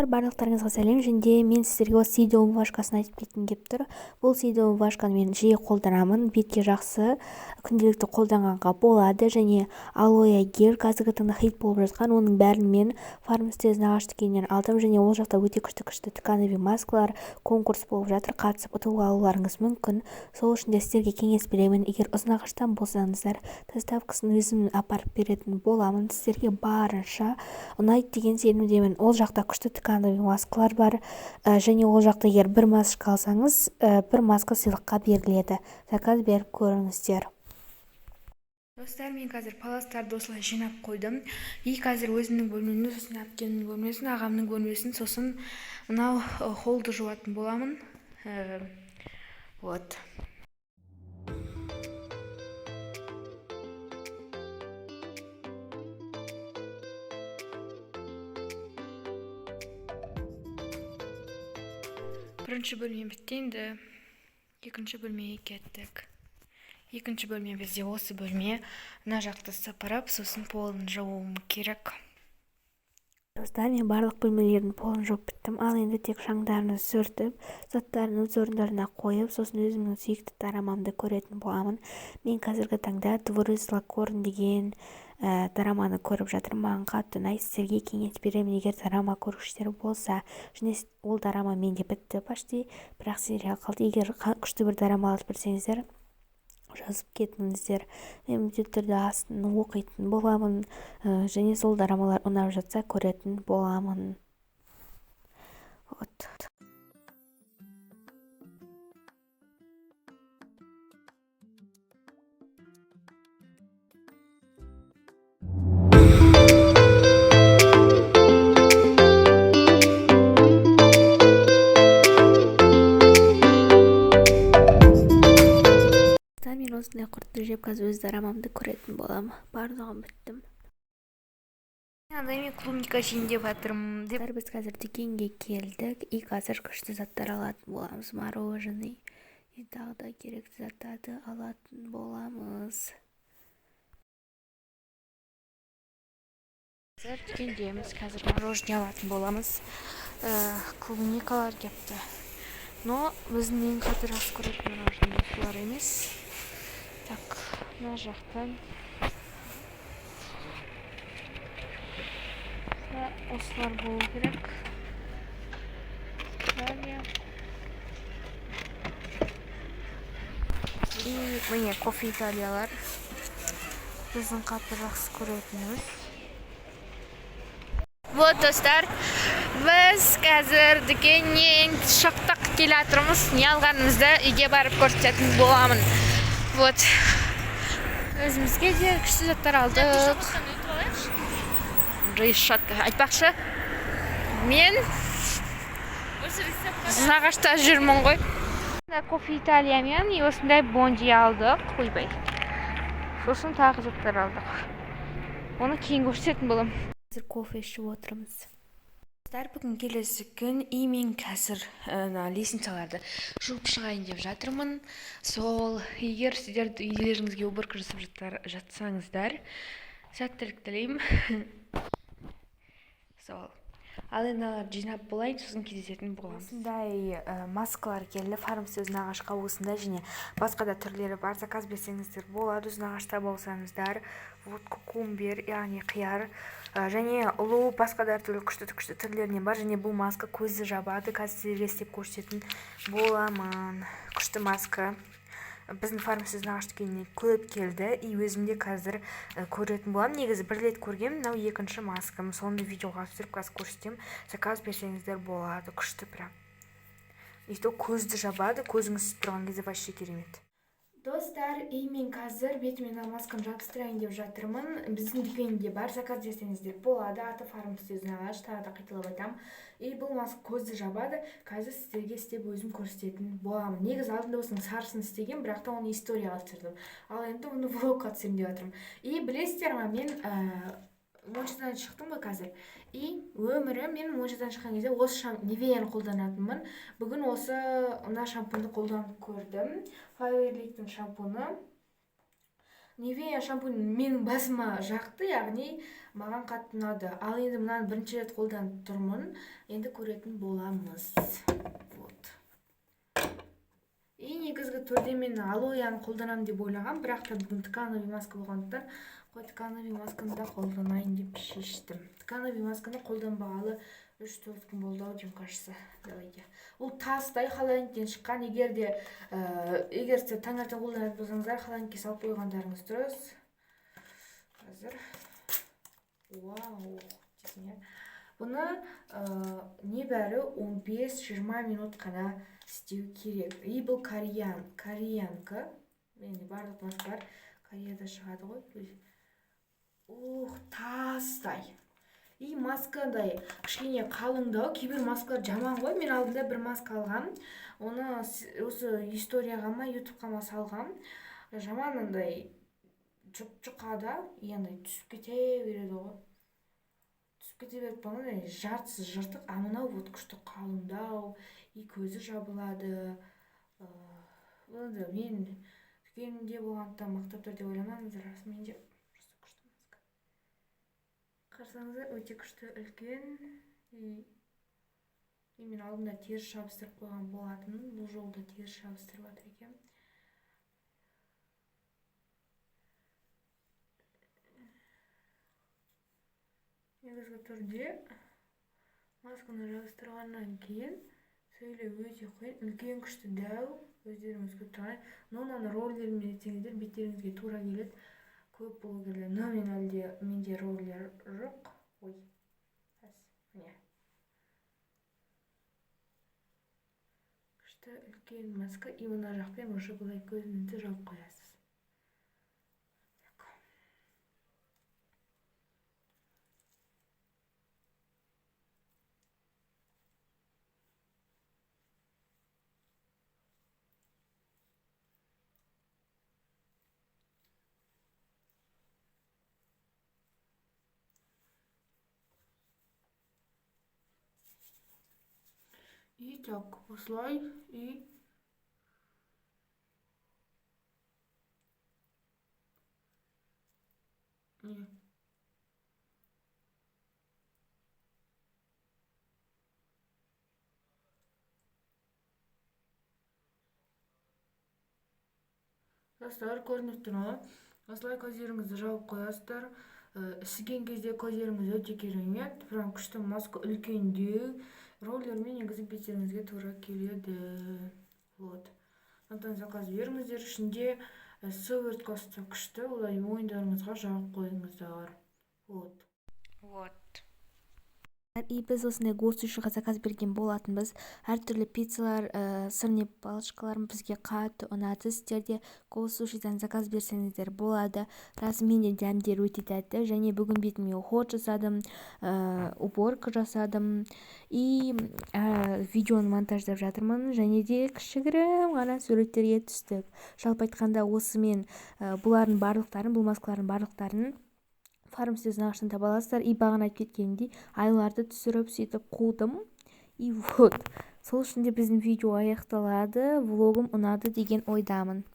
Барлықтарыңызға сәлем. Және мен сіздерге осы Сидо умывашкасын айтып кеткім келіп тұр. Бұл Сидо умывашканы мен жиі қолданамын. Бетке жақсы, күнделікті қолданғанға болады. Және алоэ гель қазіргі таңда хит болып жатқан. Оның бәрін мен Фармсте Ұзынағаш дүкенінен алдым. Және ол жақта өте күшті-күшті тканевый маскалар, конкурс болып жатыр. Қатысып ұтып алуларыңыз мүмкін. Сол үшін де сіздерге кеңес беремін. Егер Ұзынағаштан болсаңыздар, доставкасын өзім апарып беретін боламын. Сіздерге барынша ұнайды деген сенімдемін. Ол жақта күшті тканевый маскалар бар. Және ол жақта егер бір маска алсаңыз, бір маска сыйлыққа беріледі. Заказ беріп көріңіздер. Достар, мен қазір паластарды осылай жинап қойдым. И қазір өзімнің бөлмемді, сосын әпкемнің бөлмесін, ағамның бөлмесін, сосын мынау холлды жуатын боламын. Вот. Бірінші бөлме бітті, енді екінші бөлмеге кеттік. Екінші бөлме бізде осы бөлме. Мына жақты сыпырып, сосын полын жууым керек. Достар, мен барлық бөлмелердің полын жуып біттім. Ал енді тек шаңдарын сүртіп, заттарын өз орындарына қойып, сосын өзімнің сүйікті дорамамды көретін боламын. Мен қазіргі таңда Дворец Лакорн деген дораманы көріп жатырмын. Маған қатты ұнайды, сіздерге кеңес беремін, егер дорама көрушілер болса. Және ол дорама менде бітті почти, бірақ сериал қалды. Егер күшті бір дорамаларды білсеңіздер, жазып кетіңіздер. Мен міндетті түрде астын оқитын боламын, және сол дорамалар ұнап жатса көретін боламын. Вот. Мен осындай құртты жеп, қазір өз дорамамды көретін боламын. Барлығын біттім. Андай мен клубника жейін деп жатырмын деп. Достар, біз қазір дүкенге келдік и қазір күшті заттар алатын боламыз. Мороженое и тағы да керекті заттарды алатын боламыз. Қазір дүкендеміз, қазір мороженое алатын боламыз. Клубникалар кепті. Но біздің ең қатты жақсы көретін мороженое бұлар емес. Так, мына жақтан осылар болу керек. Далее. И міне кофе италиялар. Біздің қатты жақсы көретініміз. Вот, достар, біз қазір дүкеннен шықтық, келе жатырмыз. Не алғанымызды үйге барып көрсететін боламын. Вот. Өзімізге де күшті заттар алдық. Решетка. Айтпақшы, мен Ұзынағашта жүрмін ғой. Кофе Италиямен и осындай бонди алдық. Ойбай. Сосын тағы заттар алдық. Оны кейін көрсететін боламын. Қазір кофе ішіп отырмыз. Достар, бүгін келесі күн, и мен қазір мына лестницаларды жуып шығайын деп жатырмын. Сол, егер сіздер үйлеріңізге уборка жасап жатсаңыздар, сәттілік тілеймін. Сол. Ал енді мыналарды жинап болайын, сосын кездесетін боламыз. Осындай маскалар келді Фармси Ұзынағашқа, осындай және басқа да түрлері бар. Заказ берсеңіздер болады, Ұзынағашта болсаңыздар. Вот кукумбер, яғни қияр, және ұлу, басқа да түрлі күшті-күшті түрлерінен бар. Және бұл маска көзді жабады. Қазір сіздерге істеп көрсететін боламын. Күшті маска. Біздің Фармси Ұзынағаш дүкеніне көп келді. И өзім де қазір көретін боламын. Негізі бір рет көргенмін, мынау екінші маскам. Соны видеоға түсіріп қазір көрсетемін. Заказ берсеңіздер болады. Күшті прям. И то көзді жабады, көзіңіз ісіп тұрған кезде вообще керемет. Достар, и мен қазір бетіме мына масканы жабыстырайын деп жатырмын. Біздің дүкенде бар, заказ берсеңіздер болады. Аты Фармси Ұзынағаш, тағы да қайталап айтамын. И бұл маска көзді жабады. Қазір сіздерге істеп өзім көрсететін боламын. Негізі алдында осының сарысын істеген, бірақ та оны историяға түсірдім. Ал енді оны влогқа түсірейін деп жатырмын. И білесіздер ма, мен моншадан шықтым ғой қазір. И өмірі мен моншадан шыққан кезде осы Нивеяны қолданатынмын. Бүгін осы мына шампуньды қолданып көрдім. Фаберликтің шампуны. Nivea шампунь менің басыма жақты, яғни маған қатты ұнады. Ал енді мынаны бірінші рет қолданып тұрмын, енді көретін боламыз. Вот. И негізгі түрде мен алояны қолданамын деп ойлағам, бірақ та бүгін ткановый маска болғандықтан қой ткановый масканы да қолданайын деп шештім. Ткановый масканы қолданбағалы 3-4 күн болды ау деймін, кажется. Давайте. Ол тастай холодильниктен шыққан. Егер де егер сіздер таңертең қолданатын болсаңыздар, холодильникке салып қойғандарыңыз дұрыс. Қазір. Вау, дейсің, иә. Бұны небәрі 15-20 минут қана істеу керек. И бұл кореянка. Енді барлық маскалар Кореяда шығады ғой. Ух, тастай. И маскадай кішкене қалыңдау. Кейбір маскалар жаман ғой. Мен алдында бір маска алғам. Оны осы историяға ма, ютубқа ма салғам. Жаман андай жұп-жұқа да, и андай түсіп кете береді ғой. Түсіп кете беріп болғанда жартысы жыртық, а мынау вот күшті қалыңдау, и көзі жабылады. Енді мен дүкенде болғандықтан мақтап тұр деп ойламаңыздар, расымен де просто күшті маска. Қарасаңыздар, өте күшті үлкен. И мен алдында теріс жабыстырып қойған болатынмын. Бұл жолы да теріс жабыстырып жатыр екенмін. Негізгі түрде масканы жабыстырғаннан кейін сөйлеу өте қиын, үлкен күшті дәу, өздеріңіз көріп тұрған. Но мынаны роллермен етсеңіздер беттеріңізге тура келеді. Көп блогерлер, но мен әлі де менде роллер жоқ. Ой, міне. Күшті үлкен маска, и мына жақпен уже былай көзіңізді жауып қоясыз. И так, осылай, и не. Достар, көрініп тұр ма? Осылай көздеріңізді жауып қоясыздар. Ісіген кезде көздеріңіз өте керемет. Прям күшті маска, үлкендеу. Роллермен негізі беттеріңізге тура келеді. Вот. Сондықтан заказ беріңіздер. Ішінде сывороткасы күшті. Олай мойындарыңызға жағып қойыңыздар. Вот. Вот. И біз осындай гостушыға заказ берген болатынбыз. Әртүрлі пиццалар, сырный палочкалар бізге қатты ұнады. Сіздер де гостушидан заказ берсеңіздер болады. Расымен де дәмдері өте тәтті. Және бүгін бетіме уход жасадым, уборка жасадым. И видеоны монтаждап жатырмын. Және де кішігірім ғана суреттерге түстік. Жалпы айтқанда осымен бұлардың барлықтарын, бұл маскалардың барлықтарын Фармсез нағашынан таба аласыздар. И бағана айтып кеткенімдей, айларды түсіріп сөйтіп қудым. И вот, сол үшін де біздің видео аяқталады. Влогым ұнады деген ойдамын.